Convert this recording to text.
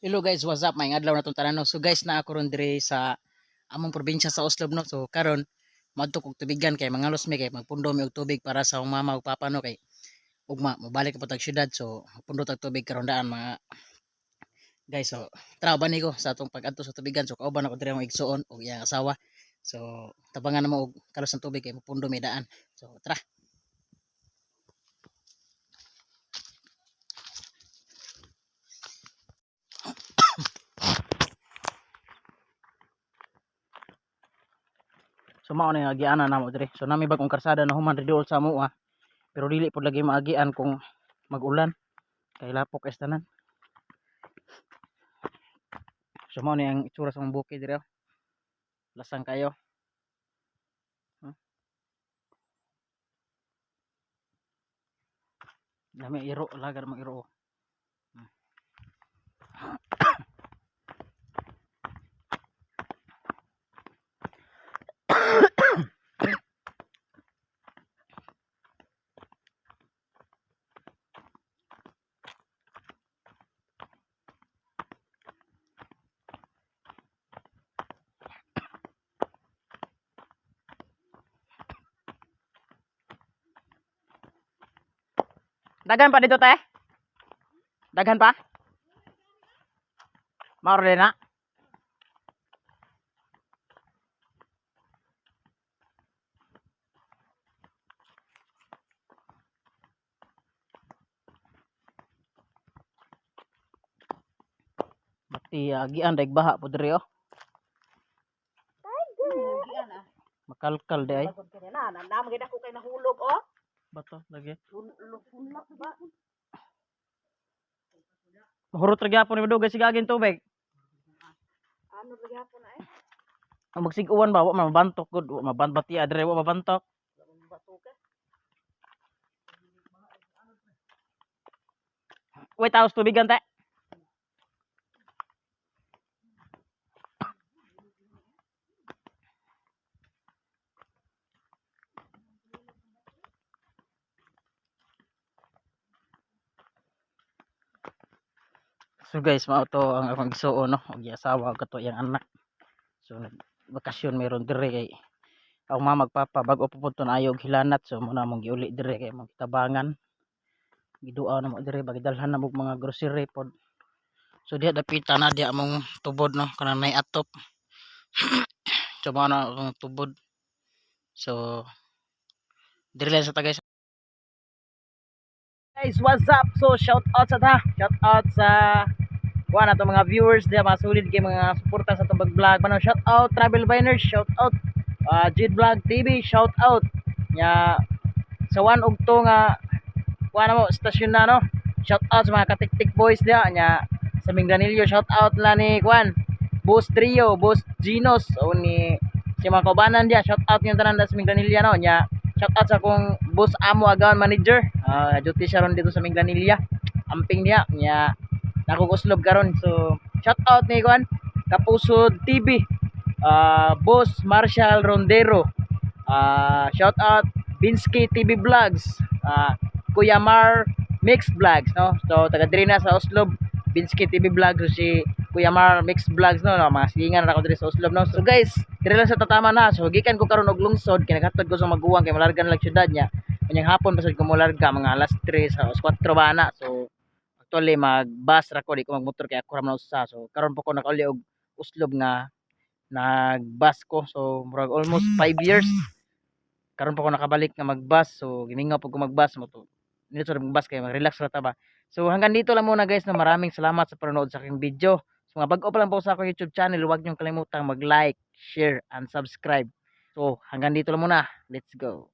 Hello guys, what's up? Maayong adlaw na tong tanan, no. So guys, naa ko ron diri sa among probinsya sa Oslob, no. So karon moadto kog tubigan kay mangalos mi, kay magpundo mi og tubig para sa akong mama ug papa, no, kay ugma mobalik pa tag syudad, so pundo tag tubig karon daan, mga guys. So tara, ubani ko sa atong pag-adto sa tubigan. So kauban ako diri akong igsuon ug iyang asawa. So tabangan na mo og kalos ng tubig kay mopundo mi daan. So tara. So mao na yung agianan namo diri. So nami bagong karsada na human diri sa amoa. Pero dili pod lagi maagian kung mag-ulan kay lapok is tanan. So mao ni ang itsura sa among bukid diri, oh. Lasang kayo. Huh? Dami iro, lagar mag iro, oh. Daghan pa dito, te? Daghan pa? Mao rin na. Bati agian daig baha po diri, oh. Makalkal di ay. Na, na, na, maganda ko kay nahulog, oh. Bato lagi. Hulak ba? Mahurot ra gyapon ni madugay sigagin tubig. Ano lagi hapon na eh? Ang magsig-uwan ba, wa mabantok gud, wa mabanbati adre, wa mabantok. Bato ka. Wait, taos tubigan, te. So guys, mao to ang akong igsuon, no, og asawa og kato iyang anak. So nagbakasyon meron dire kay ang mama ug papa bag-o pa pud to naayo og hilanat, so mao na among giuli dire kay among gitabangan. Giduaw na mo dire, bagidalhan na mo og mga grocery pod. So diha dapita na diha among tubod, no, kanang nay atop. So mao na akong tubod. So dire lang sa tagay. Guys, what's up? So shout out sa ta. Shout out sa kuan ato mga viewers diha, mga solid kay mga suporta sa atong pag-vlog. Mano, shout out Travel Biners, shout out Jid Vlog TV, shout out nya sa 1 ug 2 nga kuan na mo stasyon na, no. Shout out sa mga Katiktik Boys diha nya sa Mingranillo, shout out na ni kuan Boss Trio, Boss Ginos o ni si mga kaubanan diha, shout out yung tanan sa Mingranilla, no. Nya shout out sa akong boss amo agawan manager, duty siya ron dito sa Minglanilla, amping niya nya nakuguslob karon. So shout out ni kuan Kapusod TV, Boss Marshall Rondero, shout out Binsky TV Vlogs, Kuya Mar Mixed Vlogs, no. So taga diri na sa Oslob, Binsky TV Vlogs, so si Kuya Mar Mixed Vlogs, no, mga silingan ra ko diri sa Oslob, no. So guys, diri lang sa tatama na. So gikan ko karon og lungsod kay naghatod ko sa maguwang kay malarga na lang syudad niya. Kanyang hapon pasad ko molarga mga alas 3 sa alas 4 ba na. So actually mag bus ra ko, di ko magmotor kay ako ra man usa. So karon pa ko nakauli og Oslob nga nag-bus ko. So murag almost 5 years karon pa ko nakabalik nga mag-bus. So gimingaw pud ko mag-bus mo to. Nindot sa mag-bus kay mag-relax ra ta ba. So hanggang dito lang muna, guys, no. Maraming salamat sa panonood sa aking video. So mga bag-o pa lang po sa akong YouTube channel, huwag niyong kalimutang mag-like, share, and subscribe. So hanggang dito lang muna. Let's go.